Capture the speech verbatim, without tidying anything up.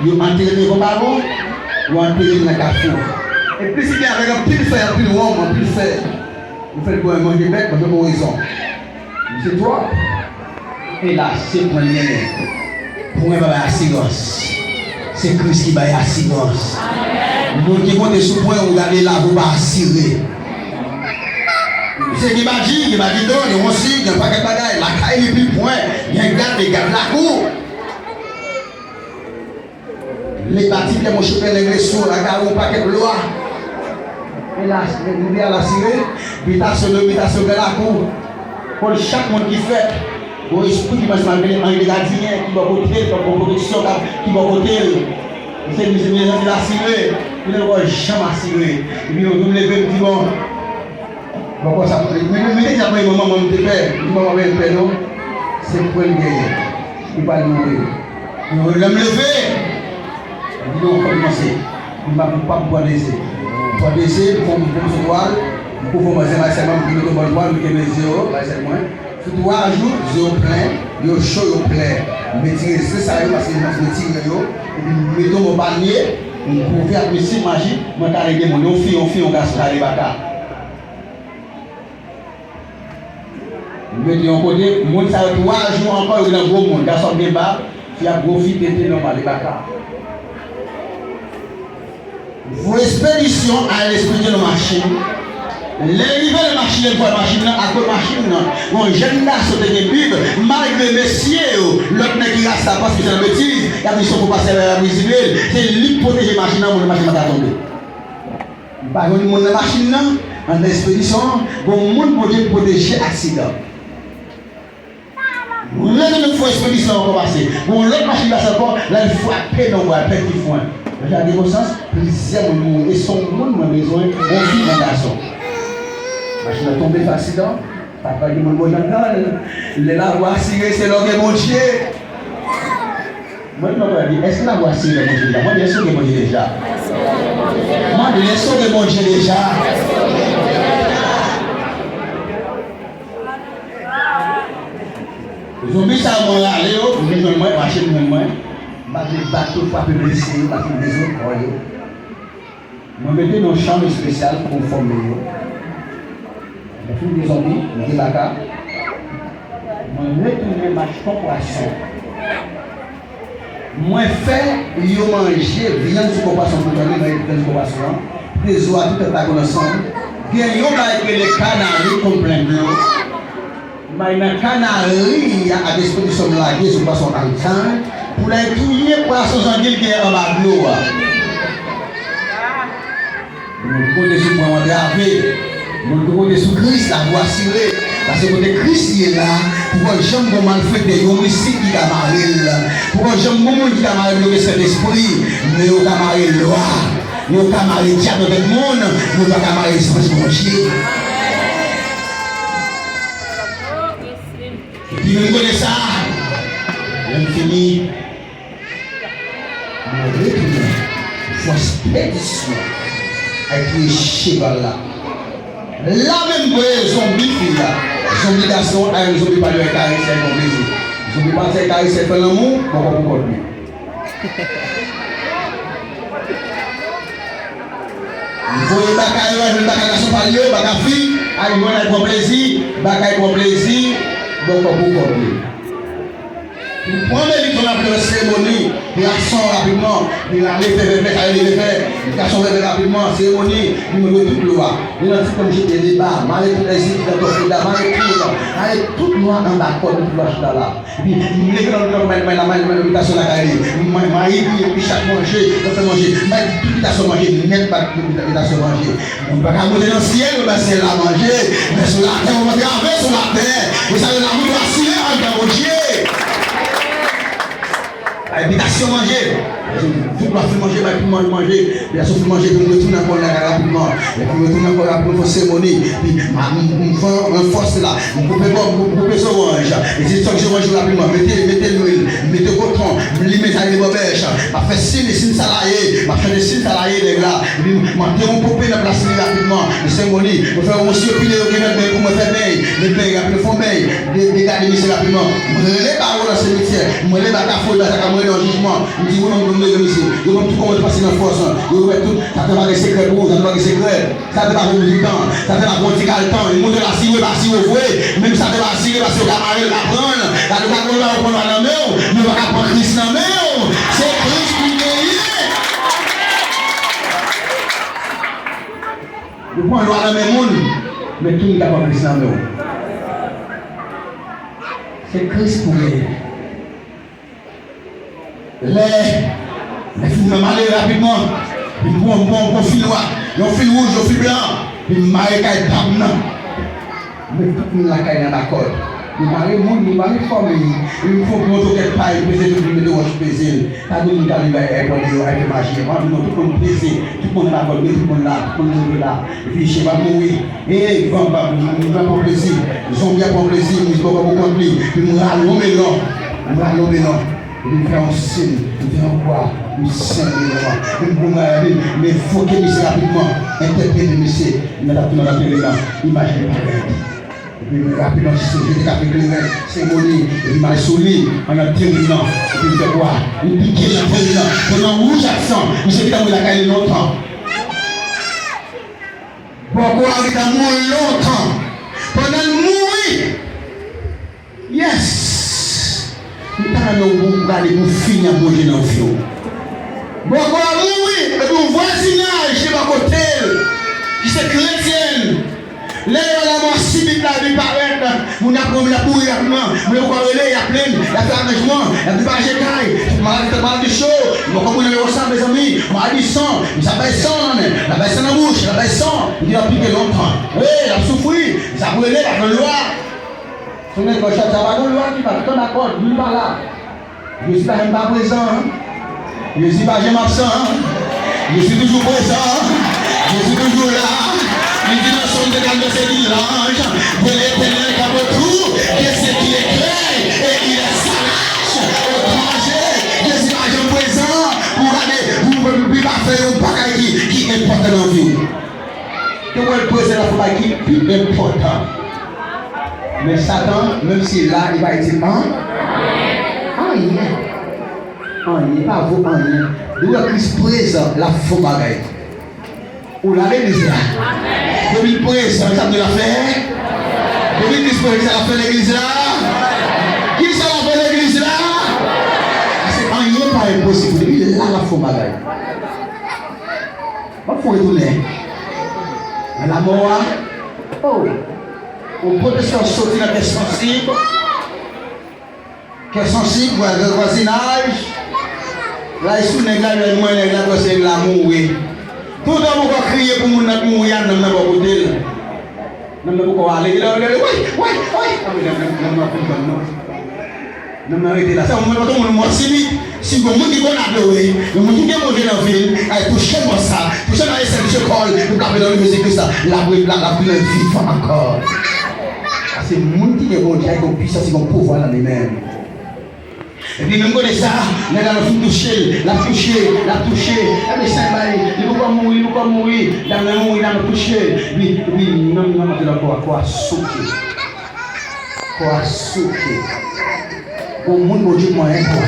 Yo antere m nan Vòpavon, yo antere m nan Kafou. E plis li gen avèk anpil fè, anpil wonm, anpil fè. Yo fè l bwè manje bèt, manje morizon. Misye twòp. Elas, se pwen l genyen. Pwen pa bay asirans. Se Kris ki bay asirans. Moun ki konte sou pwen, ou gade lavi w pa asire. Misye gen badji, gen badjidon, gen wonsi, gen pakèt bagay. Lakay li pi pwen, gen gad, gen gad lakou. Li pati, lè mwen chope nèg leso, lakay ou pakèt lwa. Elas, rivyè a la sire, bitasyon de bitasyon gen lakou. Kòl chak moun ki fèt, gon espri ki panse malgre anyen de gadyen, ki bò kote l, kòm gon pwoteksyon k ap, ki bò kote l. Misye di, misye, mesye, la sire, li pa janm asire. Epi yon jou m leve, m di, bon, Bon, konsa, men, men, men, deja, mwen, manman m te pè. M di, manman, men, pè non. Se pwen l genyen. Li pral mouri. Mwen, lè m leve, m di, non, fò m panse. M pa, m pa pran dese. Pran dese, m fè m, m fè m sou twal. M kouvri manzè, bay sèl mwen, m mete yon bòn vwal, m kenbe zye yo, bay sèl mwen. Sou twa jou, zye yo plen, yo cho, yo klè. M retire zye sa yo, paske jan m retire yo. Epi m mete yon panye, m kouvri ak misye, maji, mwen ka rele moun. Yon fi, yon fi, yon gason, ka rele baka. Mete yon kote, moun sa yo twa jou ankò, yo gen gwo moun. Gason ap gen bab, fi ap gwo fi, tete nòmal, li pa ka. Voye espedisyon al espedye nan machin. Lè rive nan machin, lè voye machin nan, akoz machin nan, yon jèn gason te gen Bib, malgre mesye yo, lòt nèg ki rasta, paske se nan betiz, y ap di se yon fo pastè, y ap rizibye l, se li k pwoteje machin nan, moun nan machin nan pa ka tonbe. M pa jwenn moun nan machin nan, anndan espedisyon an, gon moun Bondye pwoteje aksidan. Retounen fè espedisyon ankò pase. Gon lòt machin pase ankò, lè l frape nan bwa, pèdi fren. Lè sa gen bon sans, plizyè moun mouri. E se yon moun mwen bezwen, yon fi, yon gason. Machin nan tonbe fè aksidan, pa, pa gen moun bò janm nan. Lè lavwa asire, se lè w gen Bondye. Mwen, mwen, mwen, èske la vwa sere Bondye deja? Mwen, èske w gen Bondye deja? Mwen, èske w gen Bondye deja? Zonbi sa yo mwen rale yo, m vin jwenn mwen, mache m jwenn mwen. M pa vle bat yo, frape blese yo, paske m bezwen kò yo. Mwen mete nan yon chanm espesyal pou fòme yo. Mwen fin de zonbi, mete baka. Mwen retounen mache kon pwason. Mwen fè yo manje vyann sou kò pwason pou tande mwen vyann sou kò pwason an. Trezò a tout tèt la konn ansanm. Gen yon bagay ki rele kanari konn plen dlo. May nan kanari a ak espedisyon m lage sou pwason Ayisyen, pou l al touye pwason zangil ki anba dlo a. Moun ki konte sou mwen antrave. Moun ki konte sou Kris, lavi w asire. Paske kote Kris ye la, poko janm gon malfektè, yon misyik ki ka mare l. Poko janm gon moun ki ka mare l, bloke Sentespri, men yo ka mare lwa. Yo ka mare dyab nan tèt moun, men yo pa ka mare espas Bondye. Epi menm kote sa, lè m fini, mwen retounen fè espedisyon al touye cheval la. La menm voye zonbi fi a, zonbi gason a, zonbi pa l yo al karese, al pran plezi. Zonbi pase al karese, al fè lanmou, bò kò pou kò l. M voye baka yo, al jwenn baka gason pa l yo, baka fi, al jwenn, al pran plezi, baka al pran plezi, bò kò pou kò l. M pran men li, fè rapid seremoni, krason rapidman, li rale fè vèvè, sa yo li vèvè, krason vèvè rapidman, seremoni, li mete tout lwa, li nan ti pòm jete li ba, mare tout lèzit, li nan tòfida, mare tout, mare tout lwa anba kò, tout lwa chita la. Epi, m leve nan, nan, nan, nan, nan, nan bitasyon lakay li. M, m, m, epi, epi chak manje, nan fè manje. M bay tout bitasyon manje nèt, bay tout bitasyon manje. Moun pa ka monte nan syèl, yo bay syèl la manje. Men sou latè, ou antrave sou latè. E sa yo la moun asire anndan Bondye. Bay bitasyon manje. Tout lwa fin manje, bay tout moun manje. Bitasyon fin manje, pou m retounen ankò lakay rapidman. Epi m retounen ankò rapidman, fè seremoni. Epi, m, m, m fè yon fòs la. M koupe bò, m koupe zoranj. E se sa k zoranj yo rapidman. Mete, mete lwil, mete kotwon, m limen sa rele bòbèch. M ap fè sin, e sin sa la ye. M ap chante sin sa la ye, nèg la. Epi m ap te yon pope nan plas li rapidman. Li seremoni. Mwen fè yon syo pile yo gen nan beny pou mwen fè beny. Mwen beny rapid, fè yon beny. De, degade misye rapidman. Mwen rele bawo nan simityè. Mwen rele baka fou, baka mwen rele yon jijman. M di, wi, mwen Yo ban m tout kòman te pase nan fòs. Yo remèt tout. Satan pa gen sekrè pou ou, Satan pa gen sekrè. Satan pa gen mizik tan, Satan pa gen ti kal tan. Li monte la sire, pa sire vre. Menm Satan pa sire, paske yo ka mare l, ka pran l. Gade, yo ka pran l, yo pran l nan men w, men yo pa ka pran Kris nan men w. Se Kris pou w genyen. Yo pran lwa nan men moun, men tou moun ka pran Kris nan men w. Se Kris pou w genyen. Lè, lè fini m ale rapidman, m pran, m pran, m pran fil nwa, yon fil wouj, yon fil blan, epi m mare kay dam nan. Met tout moun lakay nan dakò. Nou mare moun, nou mare fanmi. Epi m fè yon tokèt pay, m peze tout, m mete wòch, m peze l. Pa gen moun k ale bay èpòt yo, al fè maji. Mwen, nou tout moun peze, tout moun nan dakò, met tout moun la, tout moun leve la. Epi chèf ap mouri. Ey, van, van, van pran plezi. Zonbi ap pran plezi, m bò pou kont li. Epi m rale yon melon. M rale yon melon. Epi m fè yon siy, m fè yon kwa, m senble devan. Epi m pran yon bagay, epi m envoke misye rapidman, entèprete misye, m t ap tounen nan teren nan, imaj li parèt. Epi m rapidman jete kafe kleren, seremoni, epi m al sou li, anndan teren nan, epi m fè kwa, m pike l nan teren nan, pandan wouj ak san, misye gentan mouri lakay li lontan. Bòkò a gentan mouri lontan, pandan l mouri. Yes! M ta renmen w prale pou fini ak Bondye nan vi w. Bòkò a mouri, epi yon vwazinaj te bò kote l, ki se kretyèn. Lè yo wè lanmò sibit la vin parèt, moun ap kouri, ap kouri rapidman. Moun yo poko rele, y ap plenn, y ap fè aranjman, y ap depaje kay. Maladi, maladi cho, bòkò moun yo sa, mezanmi, maladi san, misye ap bay san nan men, l ap bay san nan bouch, l ap bay san, li ap pike lontan. Wi, l ap soufri, misye ap rele, l ap nan lwa. Sou nèg nan chat sa pa gen lwa ki pa t an akò, li pa la. Jezi pa janm pa prezan. Jezi pa janm absan. Jezi toujou prezan. Jezi toujou la. Li di nan Sòm de kalvè se di lanj de Letènèl k ap otou de se ki eklè e ki lè sa lach etranje. Jezi pa janm prezan pou gade, pou, pou, pou li pa fè yon bagay ki, ki enpòtan nan vi w. Te wè l prezan nan fè bagay ki pi enpòtan. Men Satan, menm si l la, li pa itil an-, anyen. Anyen, li pa vo anyen. Depi w wè Kris prezan, l ap fè yon bagay. Ou la legliz la. Depi l prezan, sa vle l ap fè? Depi Kris prezan, sa l ap fè legliz la? Kisa l ap fè legliz la? Paske anyen pa enposib. Depi l la, l ap fè yon bagay. M ap fè w retounen nan lamò a. Oh! Yon pwotestan soti nan kè sansib. Kè sansib, vwa-, vwazinaj. Lay sou nèg la, lè mwen nèg la, panse nèg la mouri. Toutan poko kriye pou moun nan k mouri a, nanm nan bò kote l. Nanm nan poko ale. Lè, lè, lè, woy, woy, woy. A, men nanm, nanm, nanm nan ap vin ban non. Nanm nan rete la. Sa, mwen, mwen, mwen, mwen, si li, si gon moun ki konn adore, yon moun ki gen Bondye nan vi l, ay touche mò sa, touche nan esèl, touche kò l, pou l ka vin nan Jezi Kris la, l ap re-, l ap, l ap vin vivan ankò. Paske moun ki gen Bondye, ay gon pwisans, gon pouvwa nan li menm. Epi menm kote sa, nèg la fin touche l, l ap touche, l ap touche, epi sa bay, li poko mouri, li poko mouri, dam nan mouri, dam nan touche, epi, epi, nanm nan antre nan kò a, kò a souke. Kò a souke. Gon moun Bondye manyen kò a.